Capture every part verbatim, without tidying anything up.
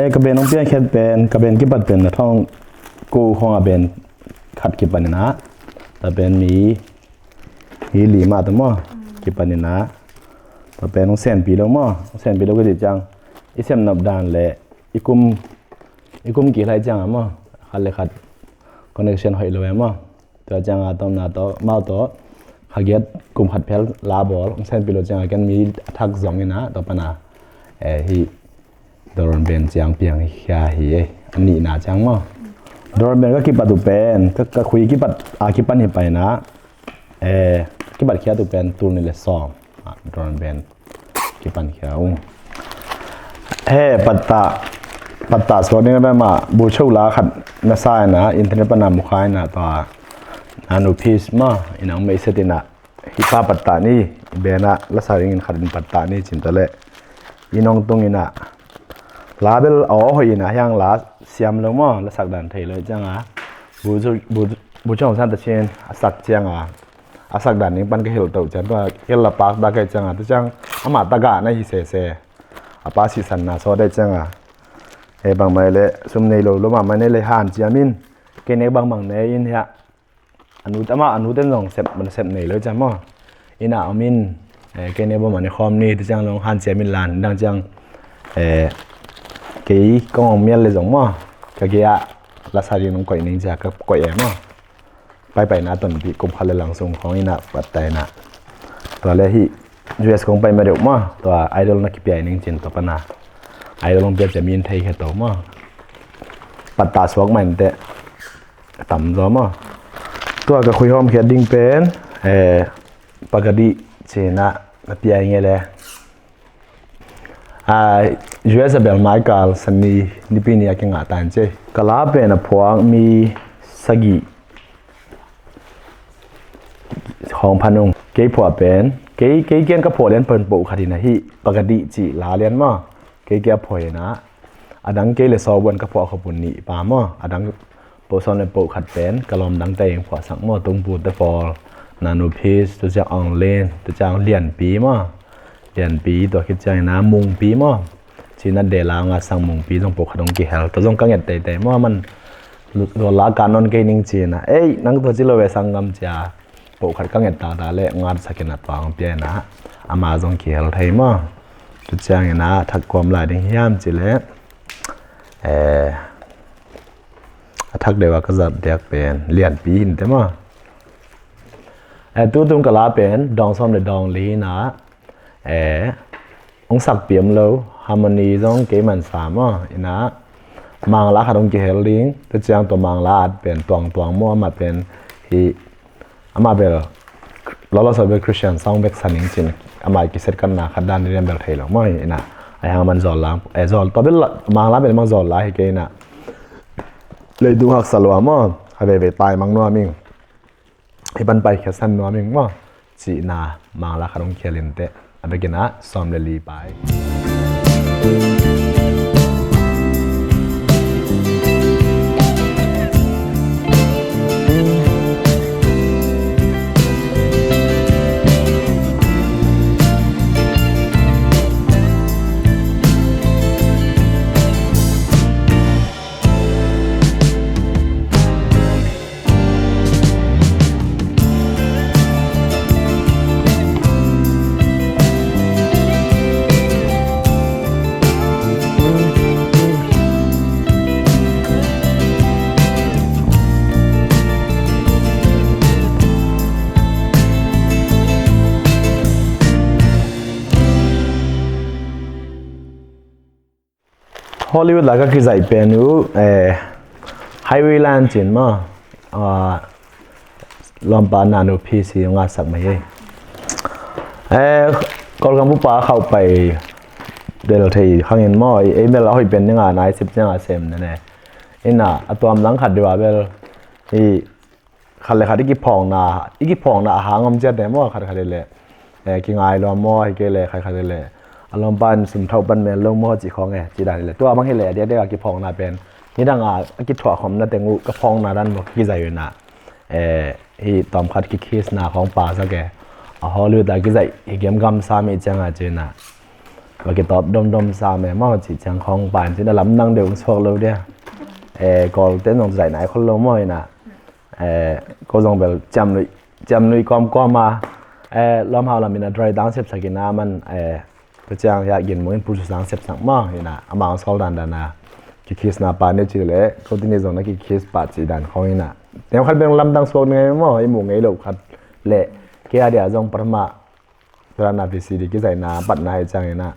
Ka band hong piankhiat pen, ka band kipat pen na thong ko khong a band khat kipan ina. Ta pen mi hi li mah ta maw. Kipan ina. Ta pen hong senpi lo maw. Hong senpi lo ka ci ciang. I sem nop dan le i kum, i kum kihel ciang a maw. Khat le khat connection hoih lo e maw. Tua ciang a tawmna tawh, mau tawh, kha giat kum khat phel la bawl, hong senpi lo ciang a ken mi a thak zong ina, tua pan a, eh, hi, Doron Band ciang piang hi khia hi, eh, a nihna ciang maw. Doron Band ka kipat uh pen, ka, ka khui kipat, a kipan hi pai na, eh, kipat khia uh pen tul nih le sawm, ah, Doron Band. Kipan khia ung. He, pattah, pattah suak ding a bema, bu cho la khat na sa ina, internet pana mukha ina tua, Nanu Peace ma, ina ung mei set ina, hi pa pattah ni, bena, la sa ding in khat in pattah ni, cin ta le, i nong tung ina, la bel a aw hoih ina, hiang la siam lo maw, la sak dan thei lo ciang a, bu cho, bu, bu cho san ta cin, a sak ciang a, a sak dan ning pan ka hilh toh ciang tua hilh la pak dak ai ciang a tu ciang ama tagah na hi sese a pa sisan na sawt ai ciang a e bang mai le sum nei lo lo ma mai nei le han ciam in kei nek bang bang nei in hia anu tama anu ten zong sep man sep nei lo ciang maw ina om in kei nek bang man khom ni tu ciang long han ciam in lan dang ciang kei kong ong mial le zong maw ka gei a la sa ding nong koih ning cia ka koih e maw Paipaina tonpih kum khat le lang sung khawng ina pattaina. Tua le hih U S khawng pai ma deuh maw. Tua idol na kipia ning cin tua pana. Idol hong pia cia mi in thei khe to maw. Patta suak ma inteh. Tam zaw maw. Tua ka khui hawm khiat ding pen. Eh, pagadi cina na pia inge le. U S a bel maikal sani nipi ni a kingah tan cei. Ka la pen a phuak mi sagih khawng phanung. Kei phuah pen, kei, kei kian ka phuah lian pen poh khat in a hih pakadih cih la lian maw. Kei kia phuah in a, a dang kei le sawbuan ka phuah khopun nih pa maw. A dang Poh sawm le poh khat pen ka lawm dangte eng phuahsak maw, Tungpu te pawl, Nanu Peace, tu ciang Aung Lin, tu ciang Lianpi maw, Lianpi, tua khit ciang ina Mungpi maw, cina dela nga sang Mungpi zong poh khat hong kihel, tua zong ka nget teitei maw, man zual la ka non kei ning cina, ei, nang tua ci lo ve sang ngam cia, poh khat ka nget tata le ngat sakin a tuang pia ina, ama zong kihel thei maw, tu ciang ina thak kuam lai ding hiam ci le, eh, A thak deuh a ka zat diak pen Lianpi hi inteh maw. Eh, tutung ka la pen dawng sawm le dawng li hi na. Eh, hong sakpi om lo, harmony zong kei man sa maw. Ina, Mangla khat hong kihel ding, tu ciang tua Mangla at pen tuang tuang maw, amah pen hi Amah bel lawlaw saw bel Christian sang bek sa ning cin amah i kiset kanna khat dan ding bel thei lo maw hi ina. Ai hang man zawl la, eh, zawl tawh bel Mangla bel mang zawl la hi kei ina. Leitung haksa lua maw, a veve tai mang nuam ing. Hi pan pai khiat san nuam ing maw. Cihna Mangla khat hong khial inteh. A bekin ah sawm le li pai. Hollywood la ka kizaih pen uh, eh, Highway Line cin maw, ah, lawmpa Nanu P C nga sak mai hi. Eh, Kawlgam bupa khauh pai del thei hangin maw, ei mel a hoih pen ninga nai sip cianga sem nene. Ina, a tuam lang khat deuh a bel, i, khat le khat i kiphawkna, i kiphawkna a hang om ciat ne maw, khat khat le, eh, kingai lua maw, hi kei le, khat khat le, a lawmpa in sum thauh pan mel lo maw, ci khawng e, ci dan hi le. Tua bang hi le, a diakdiak a kiphawkna pen, nidang a, a kithuah khawmna teng uh, ka phawkna dan maw, kizai uh ina, eh, hi tawm khat ki kiss na khawng pa sak e, a Hollywood a kizai, hi giam gam sa mi cianga ci ina. va kitawp domdom sa me maw, cih ciang khawng pan cin a lamdang deuh suak lo dia. Eh, Kawlte zong zaih nai khol lo maw, ina. Eh, ko zong bel ciamluih, ciamluih kawmkawm a, eh, lawmhau lam ina dry tang sepsak ina man, eh, ko ciang ya gin mungin pulsu sang sepsak maw, ina amang sawl dandan a kikisna pa ne ci le, ko tini zong na kikis pa ci dan khawng ina. Neu khat beng lamdang suak ni ngai maw, i mu ngei lo khat le, kei a dia zong parma Tuana V C D kizaihna patna hi ciangin ah,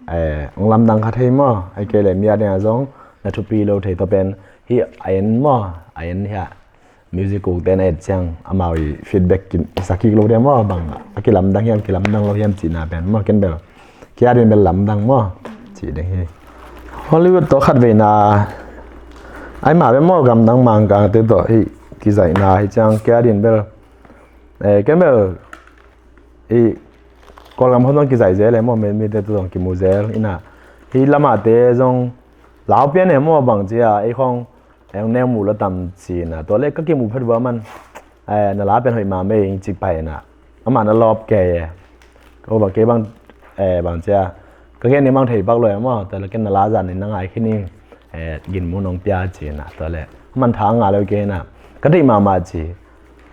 eh, hong lamdang kha thei maw? Ai kei le mi a dingah zong na thupi lo thei tua pen hi a en maw? A en hi a music kukte na et ciang amau i feedback kin i sakik lo ding maw? Bang a kilamdang hiam kilamdang lo hiam cihna pen maw? Ken bel kia din bel lamdang maw? Cih ding hi. Hollywood tawh khat veina ai mah bel maw gamdang mangkangte tawh hi kizaihna hi ciang kia din bel, eh, ken bel i Kawlgam khawng zong kizaih zel e maw, mi, mite tu zong kimu zel ina. Hi lamahte zong lau pian e maw bang cia ei khawng eng neu mu la tam cina. Tua le ka kimu phet bua man, eh, na la pian hoih mah mei ing cik pai ina. Amah na lawp kei e. Ka bang kei bang, eh, bang cia ka gen ni mang thei bak lo e maw. Tua le ken na la zan in na ngai khin ing, eh, gin mu nong pia cina. Tua le man tha nga lo kei ina. Ka deih mahmah ci.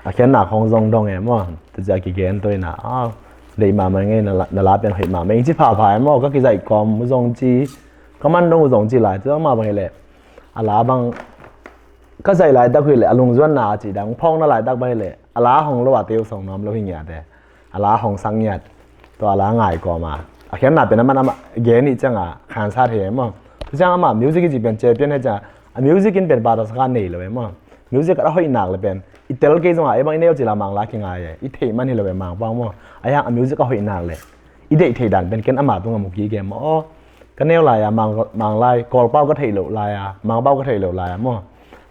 A khiatna khawng zong dong e maw? Tua cia kigen tua ina, aw, deih mahmah ngei na la, na la pian hoih mahmah ing ci phapha e maw? Ka kizaih kawm uh zong ci, ka man dong uh zong ci lai, tua mah bang hi leh a la bang ka zaih laitak hi leh a lungzuanna a ci dang phawkna laitak bang hi leh a la hong lo a teu song nuam lo hi ngiat e. A la hong sak ngiat. Tua a la ngai kawm a, a khiatna pen a man amah gen ih cianga khansat hi e maw? Tua ciang amah music i ci pen cia pian hi cianga a music in pen bata saka nei lo e maw? Music a hoih nak le pen i tel kei zongah ei bang i neu cila mang la kingai e, i theih man hi lo e mang bang maw? A hiang a music a hoih nak le i deih theih dan pen ken ama tungah mu kik e maw? Aw, ka neu lai a mang, mang lai Kawlpau ka theih loh lai a, mangpau ka theih loh lai a maw?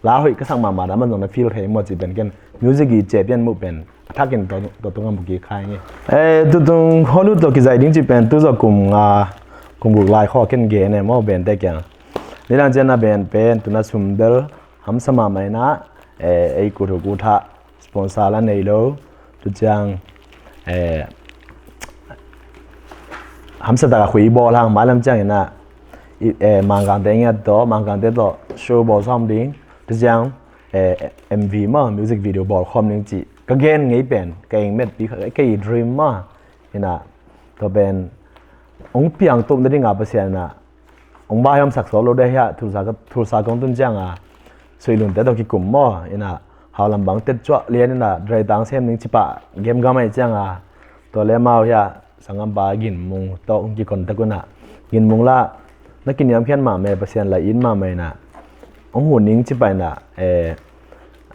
La hoih ka sak mahmah dah man zong na feel thei maw cih pen ken music i cia pian muh pen a thakin tua, tua tungah mu kik khai nge. Eh, tutung Hollywood tawh kizaih ding cih pen tu zawh kum nga, kum guk lai khaw ken gen e maw bente kiang. Nidang cian na ben pen tuna sum bel hamsa mahmah ina, eh, ei kut hu kut ha sponsor la nei lo. Tu ciang, eh, hamsa taka khui bawl hang mailam ciang ina, eh, mangkangte ngiat tawh, mangkangte tawh show bawl sawm ding. Tu ciang, eh, M V maw, music video bawl khawm ding cih ka gen ngei pen ka eng metpi kha, kei dream maw. Ina, tua pen hong piang tup na dinga Pasian ina hong baihawm sak suak lo deh hiah, thulsa ka, thulsa kong tun cianga suihlunte tawh kikum maw? Ina haulam bang tet cuah lian ina dry tang sem ning cipah gemgam aih cianga tua le mau hiah sanggampa Ginmung tawh hong kikon tak una Ginmung lah na kiniamkhian mahmah e, Pasian lah in mahmah ina hong hun ning cipah ina, eh,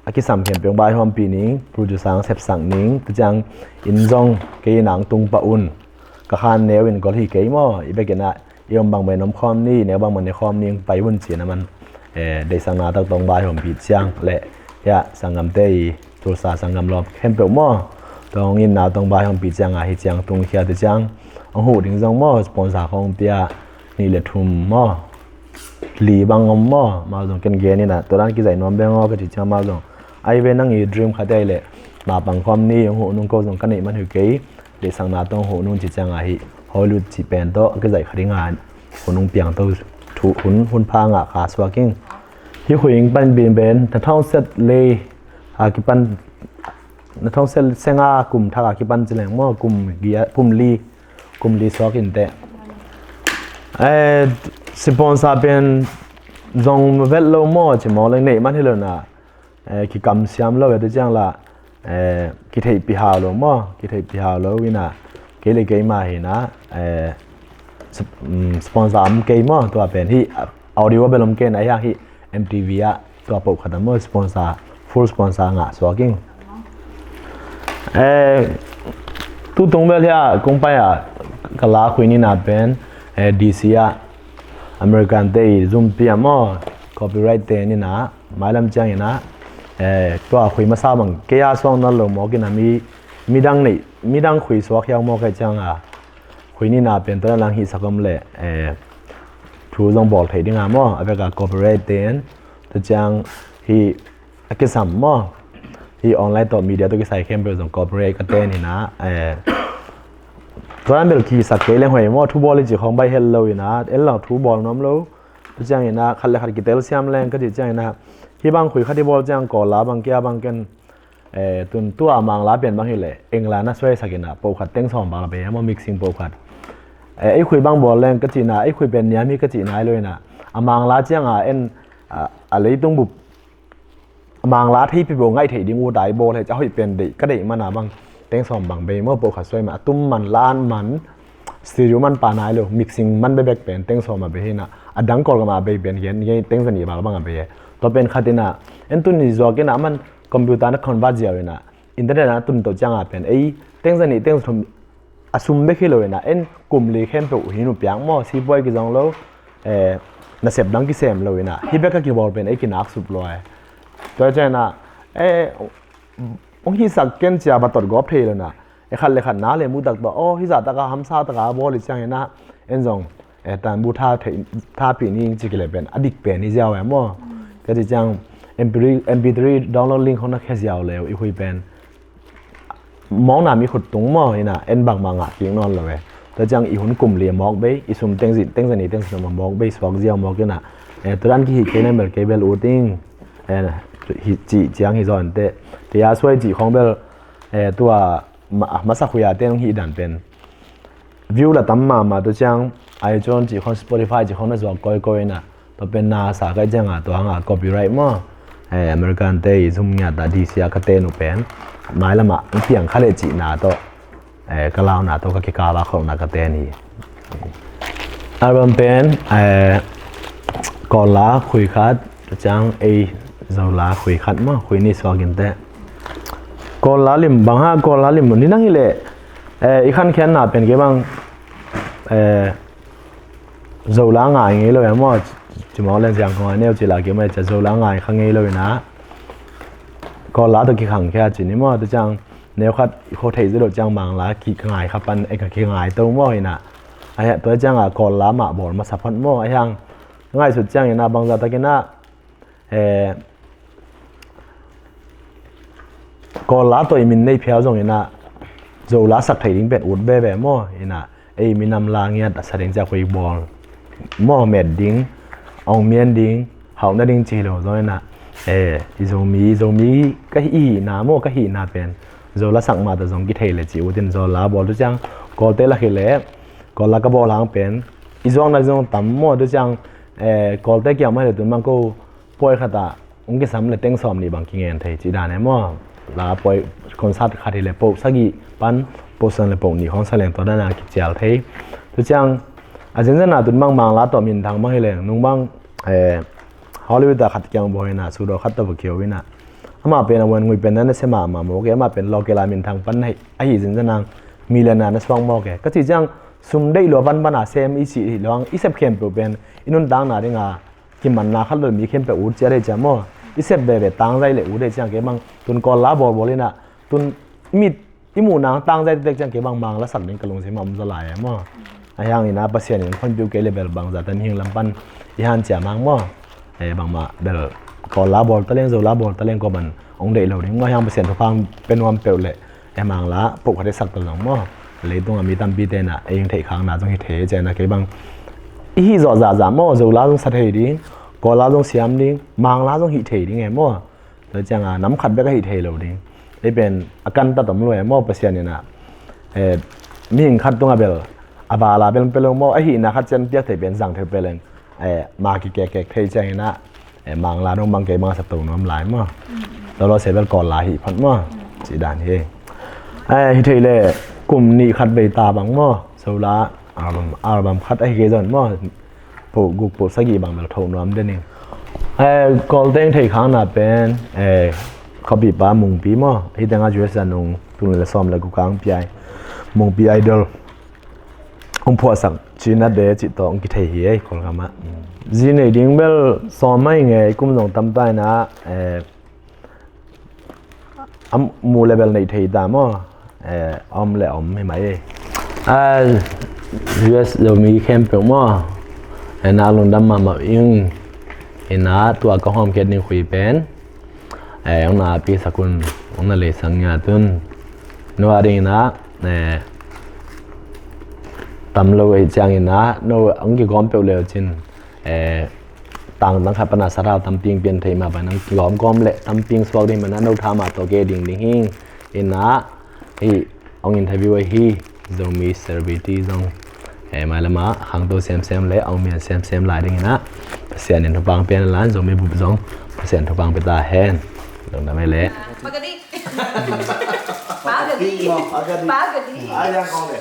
a kisam khempeuh hong baihawmpi ning, producer hong sepsak ning, tu ciang inn zong kei ina hong tung pah un. Ka khan neu in gol hi kei maw, i bek ina i om bang mah in om khawm ni, neu bang mah ne khawm ni, hong pai un cina man, eh, deihsakna tak tawh hong baihawmpi ciang le hiah sanggamte i thulsa sanggam lawm khempeuh maw? Tua hong inna tawh hong baihawmpi cianga hi ciang tung khia tu ciang hong huh ding zong maw, sponsor khawng pia nih le thum maw? Li bang om maw? Mau zong ken gen ina tua dan kizaih nuam beng aw ka ci ciang mau zong ai ve nang i dream khat ei leh mapang khawm ni hong huh nung ko zong ka neih man hi kei. Deihsakna tawh hong huh nung ci cianga hi Hollywood cih pen tawh a kizaih kha dinga hun hong piang to thu hun, hun pha ngah kha suak ing. Hi khui ing pan bin ben na thawng set le a kipan na thawng set senga kum thak a kipan ci leng maw kum gia, kum li, kum li suak in teh. Eh, sponsor pen zong vet lo maw ci maw leng neih man hi lo na, eh, kikam siam lo e tu ciang lah, eh, kitheihpih hau lo maw, kitheihpih hau lo ina kei le kei mah hi na, eh, sp-, mm, sponsor om kei maw, tua pen hi audio bel om kei na hiang hi M T V ah tua poh khat a maw sponsor, full sponsor ngah suak ing. Eh, tutung bel hiah kong pai ah ka la khui nina pen, eh, D C ah American te i zumpi a maw copyright te nina mailam ciang ina, eh, tua khui masa bang kei a suang nal lo mawk ina mi, midang neih, midang khui suak hiau mawk aih cianga khui nina pen tua lang hih sak om le, eh, thu zong bawl thei dinga maw a veka copyright ten tu ciang hi a kisam maw hi online tawh media tawh kisai khempeuh zong copyright ka ten ina, eh, Tua dan bel kisak kei leng hoih maw, thu bawl i cih khawng baih het lo in ah, en lo thu bawl nuam lo. Tua ciangin ah khat le khat kitel siam leng ka cih ciangin ah, hih bang khui khat i bawl ciang Kawl la bang kia bang ken, eh, tun tua a Mang la pen bang hileh England a suaisak in ah, po khat teng sawm bang la bei maw, mixing po khat. Eh, ei khui bang bawl leng ka cihna, ei khui pen niam hi ka cihna hi lo in ah, a Mang la ciang a en, a, a leitung bup Mang la thei pipo ngaih theih ding ut a i bawl hi ci a, hoih pen deih ka deih man a bang teng sawm bang bei maw, po khat suai mah, a tum man, lan man, studio man pah nai lo, mixing man bekbek pen teng sawm a bei hi in ah, a dang Kawlgam a bei pen gen gen teng za nih val bang a bei hi. Tua pen khat in ah, en tun i zuak in ah, a man computer na convert ziau in ah, internet ah na tun to ciang a pen ei teng za nih teng za thum a sum bek hi lo in ah, en kum li khempeuh hi nu piak maw, sipuai kizong lo, eh, nasep dang kisem lo in ah, hih bek a kibawl pen ei kinak sup lo ai. Tua ciang in ah, eh, hong hisak ken ci a va tot gawp thei lo in ah, eh, khat le khat na le mu tak tawh, aw, hih zah tak a hamsa tak a bawl i ciang in ah, en zong, eh, tanbu tha thei, tha pih ning ci kei le pen a dik pen hi ziau ai maw. Ka cih ciang MP three, MP three download link khawng na khia ziau le uh, i khui pen mawkna mi khut tung maw in ah, en bangmah ngah kik nawn lo e. Tua ciang i hun kum li a mawk bei, i sum teng za nih teng za thum a mawk bei suak ziau mawk in ah, eh, tua dan kihih kei na bel kei bel ut ing, eh, hih cih ciang hi zaw inteh. Kei a suai cih khawng bel, eh, tua ma-, masa khui a te nong hih dan pen view la tam mahmah, tua ciang iTunes cih khawng, Spotify cih khawng na zuak kawikawi in ah, tua pen na sa ka hih ciang a, tua hang a copyright maw, eh, American te i zum ngiat a D C a ka ten uh pen mailam ah hong piang kha leh cihna tawh, eh, ka launa tawh ka kikal a kholhna ka ten hi. Album pen, eh, Kawl la khui khat, tua ciang ei Zo la khui khat maw, khui nih suak inteh. Kawl la lim bang ha, Kawl la lim ni nang hileh, eh, i khankhiatna pen kei bang, eh, Zo la ngai ngei lo e maw, ci mawk leng ziang kong a neu ci la kei maw, cia Zo la ngai kha ngei lo in ah, Kawl la tawh kikhangkhia ci ni maw, tua ciang neu khat i kho thei zi lo ciang Mang la ki ngai kha pan, eh, ka kingai to maw in ah. A hia, tua ciang a Kawl la mah bawl masa phot maw, a hiang ngaihsut ciang in ah bangzah tak in ah, eh, Kawl la tawh i min nei phial zong in ah, Zo la sak thei ding pen ut veve maw in ah, ei minam la ngiat a sa ding ciak khui bawl maw, met ding, ong mian ding, hauhna ding ci hi lo zong in ah, eh, i Zomi, Zomi ka hihna maw, ka hihna pen Zo la sak mah tawh zong kithei le ci ut in Zo la bawl, tua ciang Kawlte lak hileh Kawl la ka bawl hang pen i zuakna zong tam maw, tua ciang, eh, Kawlte kiang mah hileh tun bang ko pawi khat ah hong kisam le teng sawm nih bang kingen thei cih dan e maw. La pawi concert khat hileh po sagih pan po sang le po nih khawng sa leng tua dan a kicial thei. Tua ciang a zenzen a tun bang Mang la tawh minthang bang hileng nung bang, eh, Hollywood ah khat kiang bawl in ah, sudaw khat tawh va kio in ah, amah pen a wan ngui pen na na sem mahmah mawk e, amah pen local a minthang pan na hi, ahi zenzen a million a na suak mawk e. Ka cih ciang sum deih lua van van a sem i cih hi lo ang, i sep khempeuh pen i nuntakna ding a kimanna khat lo, mi khempeuh ut ciat dei ciang maw, i sep veve tangzai le ut dei ciang kei bang tun Kawl la bawlbawl in ah, tun mit i muhna tangzai tektek ciang kei bang Mang la sak ding ka lungsim a om zaw lai e maw. A hiang in ah Pasian in khonpiu kei le bel bangzah tan hing lam pan i hanciam hang maw. Eh, bangmah bel Kawl la bawl ta leng, Zo la bawl ta leng kua man hong deih lo ding maw. A hiang Pasian thupha pia nuam peuh le, eh, Mang la po khat i sak ta zong maw, leitung a mi tampi te in ah ei hong theih khakna zong hi thei ciang in ah kei bang i hih zawh zahzah maw, Zo la zong sa thei ding, Kawl la zong siam ding, Mang la zong hih thei ding e maw. Tua ciang a nam khat bek a hih thei lo ding. Ei pen a kan ta tom lo e maw, Pasian in ah, eh, mihing khat tung a bel a val a bel pia lo maw, a hihna khat ciang piak thei pen zang thei pia leng, eh, ma kikekkek thei ciang in ah, eh, Mang la dong bang kei bang a sa to nuam lai maw. Tua lo se bel Kawl la hih phot maw, cih dan hi. Eh, hi thei le kum nih khat vei ta bang maw, Zo la album, album khat a hi kei zon maw, po guk po sagih bang bel tho nuam den ing. Eh, Kawlte hong theih khakna pen, eh, khuapipa Mungpi maw, hi teng a U S a nung tul nih le sawm le guk a hong piai Mungpi Idol hong phuahsak Cina de cih tawh hong kithei hi ei, Kawlgam ah. Zi nei ding bel sawm mah ing e, i kum zong tam ta in ah, eh, a muh le bel neih thei ta maw. Eh, a om le a om hi mai ei. Ah, U S Zomi khempeuh maw, eh, na lungdam mahmah ing. In ah tua ka hawmkhiat ding khui pen, eh, hong na pi sak un, hong na lei sak ngiat un. No a ding in ah, eh, tam lo ei ciangin ah no ang kigawm peuh leu cin, eh, tang dang khat pana sarau tamping pian thei mah bang nang kigawm gawm le tamping suak ding mana no tha mah tawh ke ding ding hing. Inah hi ong interview ahi Zomi celebrity zong, eh, mai lama khangto semsem le ong mian semsem lai ding inah Pasian in thupang pian lan Zomi bup zong Pasian thupang pia ta hen. Dong dam ei le. Pagadi. Pagadi. Pagadi. Pagadi. Ayang kong le.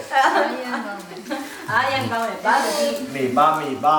Ayang kong le. Pagadi. Mi ba, mi ba.